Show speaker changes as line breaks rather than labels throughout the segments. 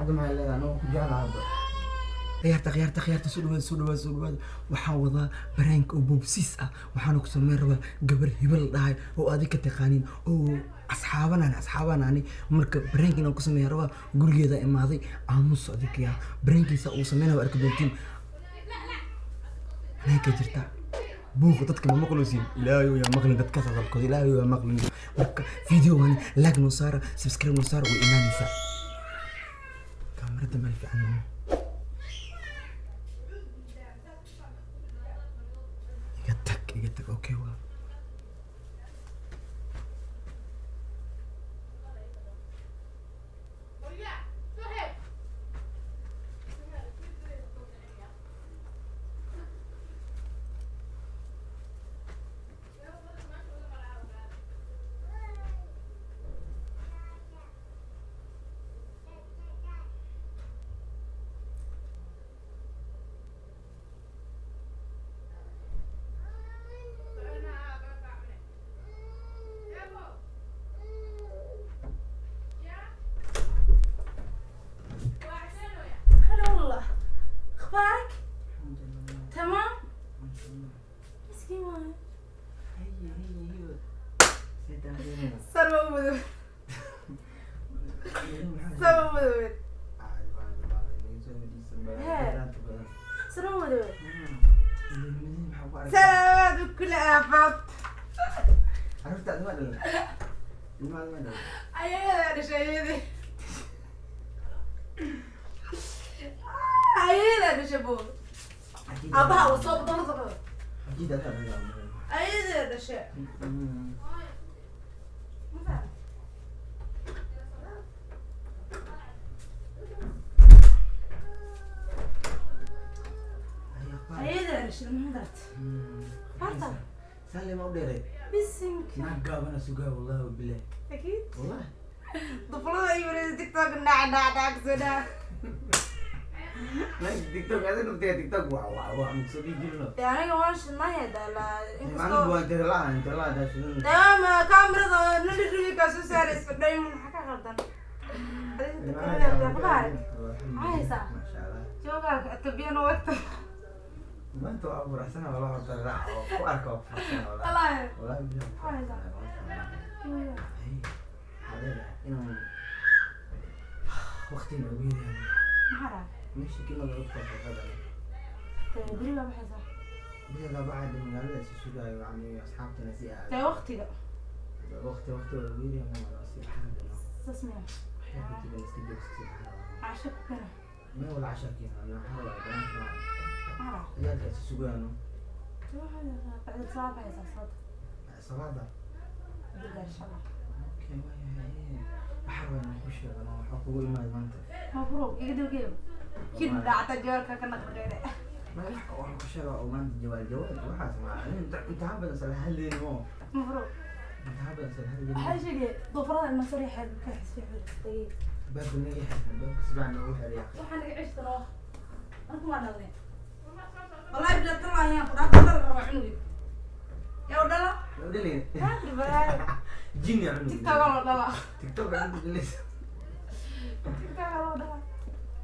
Hadda maxay leedahay? Anoo ku jeclaha hadda. Khiyaarta, khiyaarta, khiyaarta, soo dhawaada, soo dhawaada, soo dhawaada. Waxaan wadaa prank oo boobsiis ah. Waxaana ku sameyn rabaa gabar hibo la dhahay oo adig ka taqaanin oo asxaabanaan asxaabanani. Marka prank inaan ku sameeya rabaa. Gurigeeda imaaday. Aamus adiga. Prankiisa uu sameynaya waa arki doontiin. Anaga jirta buuqa dadka ma maqlusiin. Ilaahayow yaa maqlin dadkaas hadalkooda. Ilaahayow yaa maqlin. Marka video waan like noo saara, subscribe noo saara. Way imaanaysaa kaamirada meel fiican noo. Iga tag, iga tag. Okay, waa
هلا والله، اخبارك؟ تمام؟ مسكين واي. سلمى مدوب، سلمى مدوب، سلمى مدوب. سلامات بكل آفات.
Carruurta ma dhalin, ilmaha ma dhalin.
Ayada dhashay, ayadii ayada dhashay bo aabaha uu soo daba soo.
Ajiid adaa dhalin.
Ayada dhashay. Ma ayada dhashay, ma garat Barta.
Salim u dheeray.
Bisinka.
Naag gaabana sugaa, wallahi bilahi.
Akid.
Wallahi.
Duflada ay wareysay TikTok dhac dhac dhac soo dhac.
Naag TikTok ada nugtay TikTok waa waa waa soo dhijirno.
Dee aniga waan shidnahay dala.
Maalin
Inkastoo
waa inta la inta la daashin.
Tamaam, kaamirada naliriga kaa soo saaraysa dhay. Maxaa ka qaldan adiga? Akhbaark maxaa haysaa?
Masha Allah.
Joogaaga tabiyana wagta.
Maanta waa faraxsana wallahi. Horta raac oo ku arka waa faraxsana wallahi.
Wallahi.
Wallahi bilahi.
Maxaa haysaa?
Hey, waxaa leedahay inaan waqti noogu yaryahay.
Maxaa dhahay?
Meesha kii laga qofqada.
Tee beri baa baxaysaa?
Biyaga bacda magaalada is sugaayo yani asxaabtana si aad.
Tee waqtiga.
Waqti waqti waa ugu yaryahay, ma si xaaladana.
Saas miya?
Waxay ku tigan iska joogsi si xaaladana.
Casho ku kena.
Ma wala cashaa keena ana waxaa rabaa banaanka.
Maxaa dhahay?
Ciyaalka is sugaano.
Tee waxaa haysaa bacda salaad baxaysaa salaada.
Salaada.
Bilaa insha Allah.
Okay, waayahay. Waxaa rabaa inaan ku sheegano waxaa kugu imaad maanta.
Mabruuk, iga dawgeeba kid dhacta jawaabka ka naqnaqeyne.
Ma wax waxaan ku sheegaa oo maanta jawaal jawaal waxaas ma intaha badan sala hadlayno oo
Mabruuk.
Intaha badan sala hadlayno.
Waxaa sheegay doofarada ilma sariixeed ka xisbi xirtay.
Baabka naga xirta, baabka si fiican noogu xiray.
Waxaa naga ceshta noo anku waa dhalnay wallahi bila talaayan ku dhaaf dhala rabaa cunugi yaa dhala.
Loo dhalayna.
Hadir balaayo.
Jini cunug.
TikTok loo dhala.
TikTok cunug dhalaysa.
TikTok loo dhala.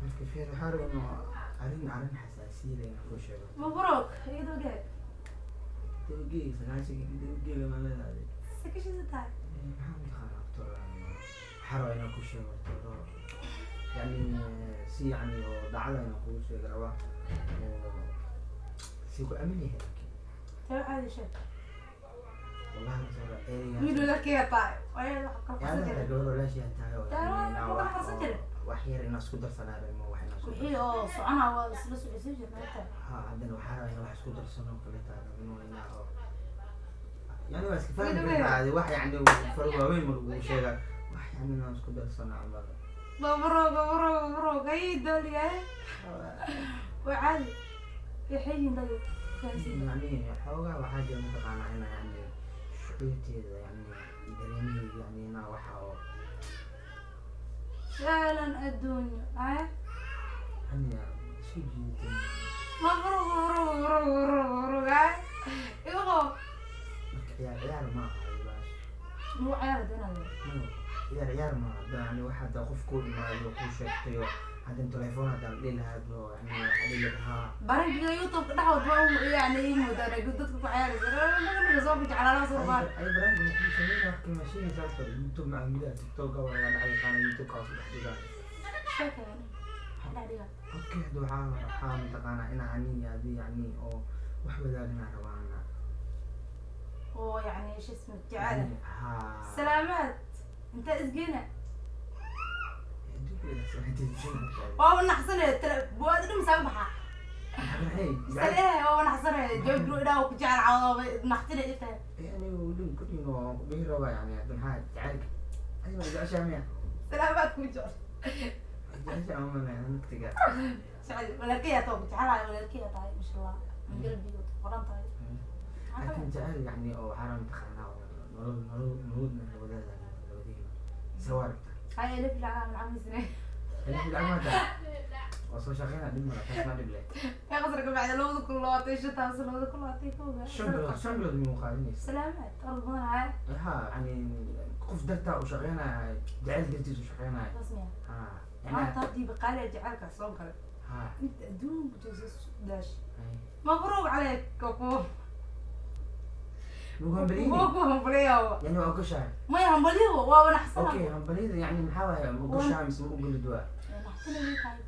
Marka fiir, waxaa rabaa inuu arrin arrin xasaasiya leh inaan kuu sheego.
Mabruuk, iga dawgee.
Dawgee sagaashanka dawgee lama leedahay.
Sakashisa tahay.
Maxaa mataqaanaa doctor, waxaa rabaa inaan kuu sheego doctor, yani si yani oo dhacda inaan kugu sheego rabaa oo si ku aamin yahay laakiin.
Tee waxaad sheeg.
Wallahi doctor, ereygaas.
Wiil walaalkeega tahay ayada wax kala qarsan
yaa
jiray.
Gabar walaashiyaa tahay oo
Taa
yani
waa
inaan
wax
wax
kala qarsan jiray.
Wax yar inaan isku darsanaa rabmo, wax inaan isku
Wixii oo soconaa waa isla socodsiin jirnay horta.
Ha, haddana waxaa rabaa in wax isku darsano oo kale taa rabno inaa oo yani waa iska fahmi
Wait, wait.
kartaa adi wax yani far waaweyn ma lagugu sheegaa wax yani inaan isku darsano camal.
Mabruuk, mabruuk, mabruuk. Ay dooligaay waa caadi waxay yihiin dad fahansiin.
Yani xoogaa waxaa jira mataqaanaa ina yani shucuurteeda yani dareemaheyga yani inaa waxa oo
فعلا الدنيا هاي.
Yani isku jiidatay.
مبروك، مبروك، مبروك، مبروك، مبروك. هاي igu
Marka ciyaar ciyaar ma aha baash.
Muu ciyaar deenayo.
Mano. Ciyaar ciyaar ma hadda, yani wax hadda qof kuu imaado kuu sheegtayo, haddan telefoon haddaan dhihi lahaad, yani waxaa dhihi lahaa.
Barankiga YouTube dhexdood ma yani ii moodaan ay dadka ku ciyaaraysa naga soo jeclaala soo baar.
Ay barnaamij ma kuu sameynaa? Wax kale ma sheegaysaa horta? YouTube macaamilaha TikTok-a waa laga dhacay qaana YouTube-ka hoos dhex dhigaa.
Sheekay ani maxaa dhiga?
Okay, hadda waxaa mataqaanaa inaa ani adi yani oo wax wadaagnaa rabaana.
Oo yani ايش اسمه jecel.
Ha.
Salaamaad inta isgeena.
Adduunka ilaa sanadeed.
Waa naxsanaya waad dhim saaga baxaa.
Maxay?
Salee waa naxsanaya joogro idhaa ku jecel cawdo naxtina inta.
Yani weli kudhin oo dhihi rabaa, yani hadda maxaa jacaylka adiga ma jeceshahay miya?
Salaamaad ku jecel.
Jeceshahay ama mana naftiga?
Jecel walaalkay taa ku jecelahay, walaalkay tahay, masha Allah, min qalbiga ku qoran tahay.
Laakiin jecel yani oo waxaana mataqaanaa oo nolol nololna la wadaagayo labadiina sawa aragta.
Hay elif lacag lacag misne.
Elif lacag maata waa soo shaqeynaa, dhib mala, taas ma dhib leh.
Yaa qasar ka bacda 2025 mise 2021?
5 bilood, 5 bilood miyuu qaadanaysa?
Salaamaad orod badan haya.
Ha, yani qof dartaa u shaqeynaya, jecel dartiis u shaqeynaya.
Saas miya?
Ha.
Maanta haddii baqaaliya jacaylkaa soo galay.
Ha.
Inta adduunka joogsa daash. Mabruuc caleyk ku.
Lagu hambaliyeyni.
Ku hambalyawa.
Yani waa ogoshahay?
Maya, hambalyawa waa wanaxsana.
Okay, hambaliyada yani maxaa waaye? Ma ogoshahay mise ma ogolid? Waa
naxtina ay tahay.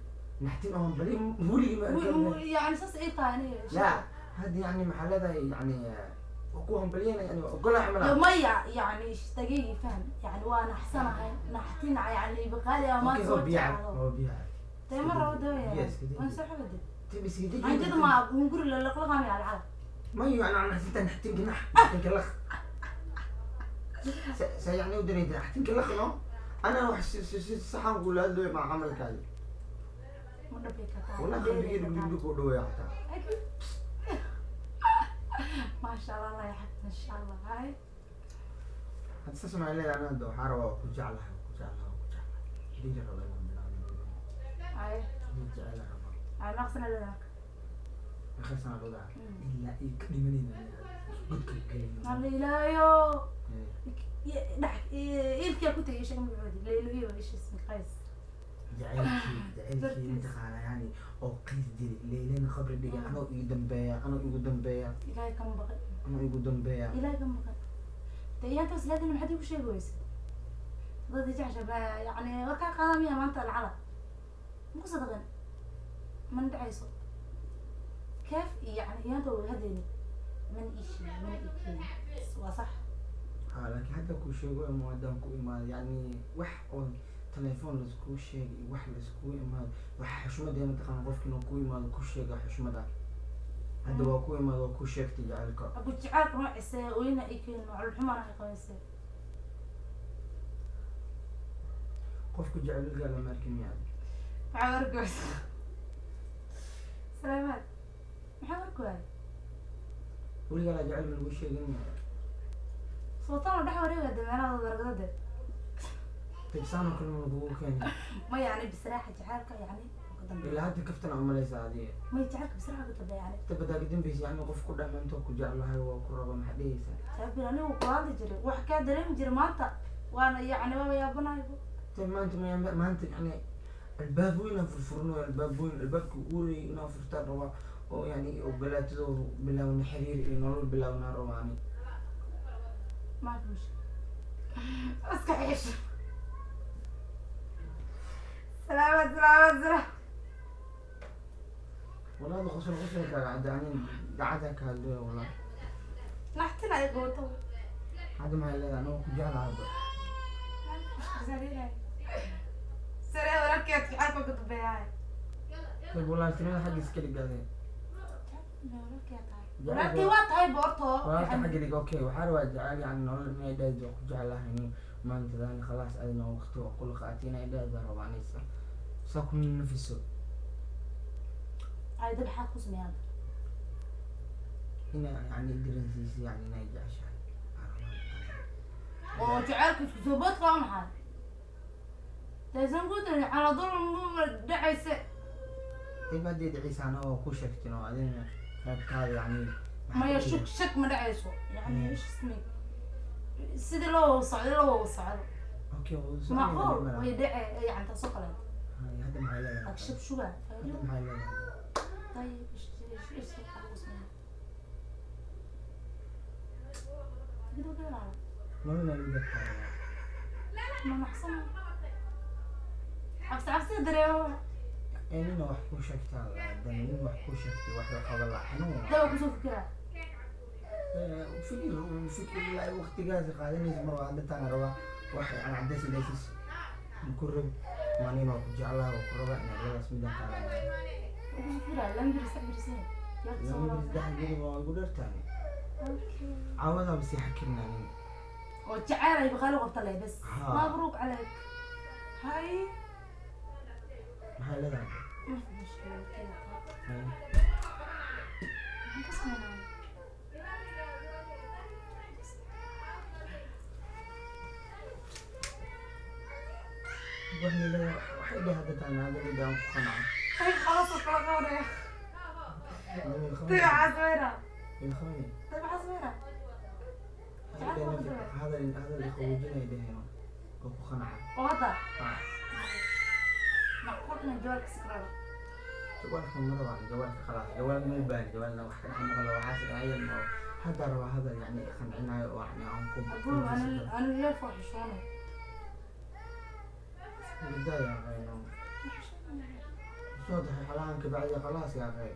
Naxtin oo hambaliy weligii ma arkin.
Yani saas ay tahay aniga.
La hadda yani maxaa leedahay? Yani waa ku hambaliyana, yani waa ogolaa camal.
Maya, yani ishtagaygi faham, yani waa naxsanahay naxtina, yani baqaaliya maanta
okay
soo
waa biyaca
jeclaado.
Waa biyaca.
Dee ma rabo dawaya.
Biya iska
waan soo xabade.
Tib iska deji.
Hanjada ma hunguri lalaqlaqaami alcala.
ما يعني انا حسيت نحتنك نح نحتنك لخ يعني ودريت نحتنك لخ نو انا روح صحن اقول له مع عملك هذه.
Ma dhabay ka tahay?
والله قلبي يدق يدق ودوي حتى.
أكيد. ما شاء الله، الله يحفظنا إن شاء الله هاي.
هتسمع لي انا دو حارة وكجعلها وكجعلها وكجعلها دي ربع.
هاي.
جعلها ربع.
هاي ناقصنا لك.
اخر سنه الوضع الا يكلمني قلت لك.
الله ilaayo ilkaa ku tegay sheeg magacoodi Laylo iyo ish ismi Qays.
Jacaylkii jacaylkii mataqaana yani oo Qays dilay, Leylana qabri dhigay, anoo igu dambeeya, anoo igu dambeeya.
Ilaahay kama baqay.
Anoo igu dambeeya.
Ilaahay kama baqay dee iyaantaas laadin maxaad igu sheegi weysa dad jecesha baa yani war kaa qaadaa miya maanta lacala maku sadaqin mana dhacayso keef yani iyaanta way hadlayni mana ii sheegin mana ii keenin waa sax.
Ha, laakiin hadda kuu sheego ama haddaan ku imaado, yani wax oo telefoon laiskugu sheegay iyo wax laiskugu imaado, waxa xushmada mataqaana qofki inuu ku imaado ku sheega xushmada. Hadda waa ku imaado, waa ku sheegtay jacaylka.
Abu jacaylka noocise oyna ii keenin calolxumana ay qabayse.
Qofku jecel weligaa lama arkin miyaa?
Maxaa wargooysa? Salaamaad, maxaa wargooya?
Weligaa la jecel ma lagu sheegin miyaa?
Sultaan dhex wareega dameeraha dargadade.
Tibsaan oo kale ma lagugu keenay?
Ma yani bisraaxa jacaylka yani ka dambeeya.
Ilaa hadda kaftan umalaysa adiga.
May, jacaylka bisraaxa ka dambeeya yani.
Inta badaa kadambeysa yani qof ku dhamaanto ku jeclahay waa ku raba, maxaa dhehaysaa?
Jaabir, anigu ku hadli jiray wax kaa dareemi jiray maanta waana yani waaba yaabanaybo.
Tay maanta maanta yani albaab weyn aan furfurno, albaab weyn, albaabka ugu horeeyay inaan furtaan rabaa oo yani ogolaatadoo bilaawna xiriir iyo nolol bilawnaa rabaa ani.
Ma fi mushkil, iska xiisho. Salaamad, salaamad, salaam.
Wallahi qosol qosolka hadda ani gacanta ka hadlaya wallahi.
Naxtina ay qabato.
Hadda maxay leedahay? Anigu ku jeclahay hadda.
Sare walaalkeed jacaylka ka dambeeyahay.
Tayb, walaaltinimada xagga iska dhig adee.
Walaalkay waa tahay boorto.
Walaalka xagga dhig. Okay, waxaa rabaa jecel yani nolol inay dhahdo ku jeclahay maantadaan khalaas adina waqti waa kula qaatay inay dhahdo rabaa anaysa saa ku nafiso.
Ay dad xaq ku sameeyaan.
Inay yani dareensiisa yani inay jeceshahay.
Oo jacaylka isku soo boodka waa maxay taysan ku darin calaa dul ma dhacaysa.
Tayb, haddii dhiciisa ana waa ku sheegtin oo adina qaybtaada yani.
Maya, shuk shak ma dhacayso yani ish ismi sidii loo wada socdo loo wada socdo.
Okay.
Macquul way dhice, yani taasoo kale.
Hadda maxay leedahay?
Ag shub shuba.
Hadda maxay leedahay?
طيب، ايش تبغى اسمها؟ تقدر تقول على
Nolol iga tahay.
ما محسن عبس عبس dareemo.
Ee, nina wax kuu sheegtaa, dan nin wax kuu sheegtay, wax la qaba la xanuun.
Dawa kusoo fikiraa.
Fikir fikir ilaa waqtigaas qaadanaysa mar waa hadda taan rabaa wax aan cadays ilaysis ku rab maanin waa ku jeclaa, waa ku rabaa inaad labadaas midaan qaadanaya.
Kusoo fikiraa 2 beri, 3 beri sane.
2 beri, 3 beri waa igu dhertaan.
Okay.
Caawadaa basi xakirnaa nin.
Oo jacayl ay baqaalo qabta leh bas.
Ha.
مبروك عليك هاي.
Maxay leedahay?
ما في مشكلة كذا.
Hay.
Maxaan ka sameynaa?
Waxay leedahay, waxay dhahay hadda taan hadda midaan ku qanaco.
طيب خلاص kala qabanaya. طيب عزويرة.
Ilkhani.
طيب عزويرة.
Hadal hadal qaboojinay dhaheen oo ku qanaca.
Oo hadda
Ha.
macquul inaan jawaabka sikrado.
Jawaalka ma rabaan, jawaalka khalaas, jawaalka ma u baahni, jawaalna wax ka dhex maqlo waxaas ayal ma hadda rabaa hadal yani qancinayo oo yani aan ku
أبوي أنا leef waa xishoonay.
بداية يا أخي صوت حلان كبعد خلاص يا أخي.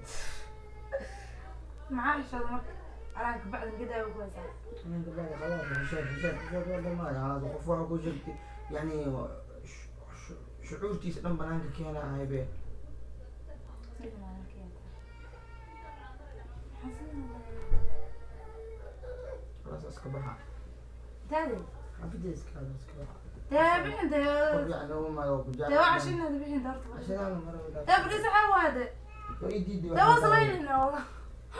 Maxaa xishooda marka alaanka bacdan gadaa ku haysaa?
أنا كبعد خلاص، حشاد حشاد حشاد والله ما خلاص. qof waxa ku sheegtay yani shucuurtiisa dhan banaanka keenaa haybe.
Dhib maalan keenta. Maxaan sameynaa?
خلاص iska baxa.
Daadi.
Xaafidda iska iska baxa.
Dee bixin dee.
Qof yani uma ku jecel.
Dee waa cashinaada bixin doorta.
Cashadaana mara.
Dee fadhiisa xaa waade.
Way diiday.
Dee waa samaynayna wallah.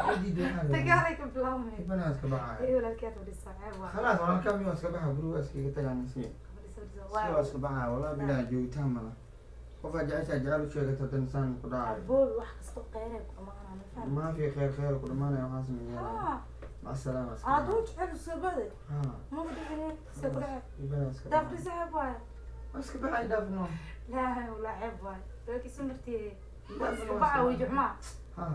Way diiday waxaan rabay.
Tagaalay ka bilaabmay.
Banaan iska baxaya.
Iyo walaalkeed fadhiisa ceeb waa.
خلاص walaalkaa miyuu iska baxa, guriga iskaga tagaan si
Fadhiisa fadhiisa
si waa
waa.
iska baxaya. Wallahi bilahi joogitaan mala qofaa jeceshaa jecel u sheegato dan saan ku dhacay.
Abooy, wax kasto qeyray ku dhamaanaa, ma fahmi.
ما في خير خير ku dhamaanaya waxaas miyaa.
Haa.
مع السلامة.
Aad u jecel soo baday.
ها.
Ma dhicin se ku dhacay.
Ibana iska
Dee fadhiisa ceeb waay.
Iska baxay dhaafno.
Laa walaa ceeb waay. Laakiin sumartii iska baxa way jucmaa.
ها,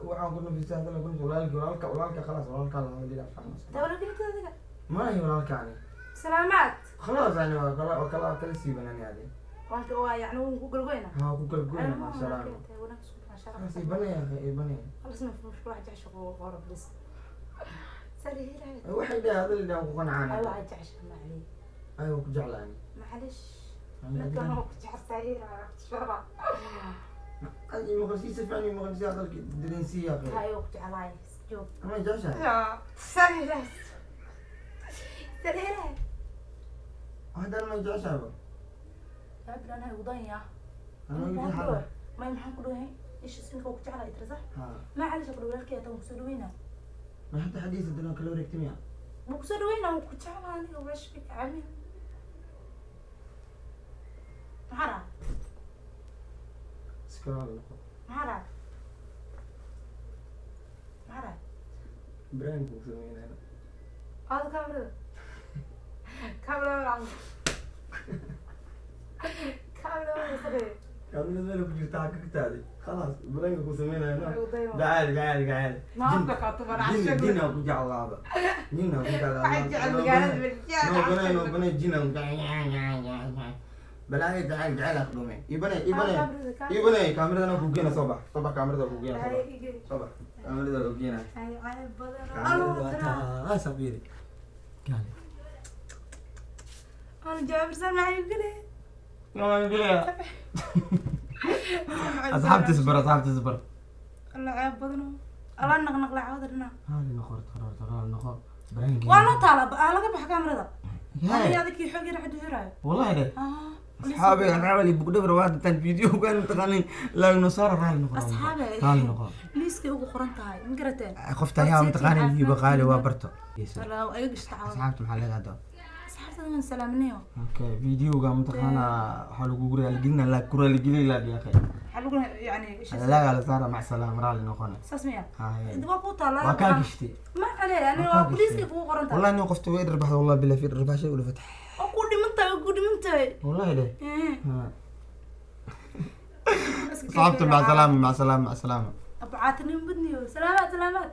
waxaan ku nafisay hadana ku walaalki walaalka walaalka khalaas walaalka la hadli dhaafno.
Dee walaalkii adiga.
ما هي walaalka ani.
Salaamaad.
خلاص يعني waa kala waa kala kala siibanani adi.
Waanka waa yani waan ku galgoyna.
ها, ku kala goyna, مع السلامة. خلاص ibana ya akhi ibana.
خلاص ما في مشكلة، واحد جعش غرب لسه سالي هي.
Waxay dhahay hadal dhahan ku qancaan.
أيوة واحد جعش ما عليه.
Aywa, ku jeclaani.
معلش لكن هو كنت حساير عرفت شرع.
Adi maqalsii si fiican maqalsii hadalki dareensiiya ya akhi.
هاي وقت علي جوب.
Ma jeceshahay?
يا سالي لا سالي لا.
Haddana ma jeceshahay ba?
عبد أنا وضيع.
Anaa igu xalay.
ما يمحن كله إيش اسمك وقت على إترزح.
ها.
ما عليش أقول لك يا تو مسدوينه.
Ma hadda xadiis haddana kala wareegtay miya?
مسدوينه وكنت على وش فيك عمي محرا.
Iska raali noqo.
محرا محرا.
Barnaamijka uu sameynayna.
هذا كاميرا كاميرا كاميرا صغير.
Kaamirada meel ku jirta ha ka taadi. Khalaas barnaamijka uu sameynayna.
وضيع.
Gacaal gacaal gacaal.
ما أبقى طبعا.
Jin jin ku jeclaaba. Jin ku jeclaaba.
Waxay jecel magaalada Belgium.
No banay no banay jin ku jeclaaba. Balaayo jacayl jacayl ah dhume. Ibanay ibanay. Ibanay kaamiradana ku geena, soo bax. Soo bax, kaamirada ku geena, soo bax. Soo bax. Kaamirada ku geena. Kaamirada waa taas abiiri. Gaali.
أنا جابر سامع يقول.
Waa gelaya. Asxaabta isbar, asxaabta isbar.
الله عيب بدنه الله نقنق لا عودنا.
Raali noqo, raali raali noqo. Barnaamijka.
والله طالب أنا لقى بحكام رضا أنا هذاك يحوق يروح يدورها.
والله ده.
آه.
أصحابي أنا bugdhabar waa tan video kan taqaanin laagno saara raali noqo.
أصحابي.
Raali noqo.
liiskay ugu qoran tahay ma garateen?
Qofta ayaa mataqaanin hiba qaali waa barto.
والله ayaga ishtacawada.
Asxaabta maxaa leedahay hadda?
Asxaabtada waan salaaminayo.
Okay, videoga mataqaanaa waxaa lagu raaligelina laag ku raaligelin laag ya akhi.
Waxaa lagu yani
laagaa la saara, mac salaam, raali noqona.
Saas miya?
Haye.
Waa kuu taalaa.
Waa kaa gashtay.
Ma cale ani
Waa kaa
waa
gashtay.
liiskay kugu qoran tahay.
Wallahi nin qofta way dhirbaxda, wallahi billahi fi dhirbaxshay ula fatax.
Oo ku dhiman tahay, waa ku dhiman tahay.
Wallahi dheh.
Eh.
Ha. Asxaabta, mac salaama, mac salaama, mac salaama.
Abucaatinimo badniyo. Salaamaad, salaamaad.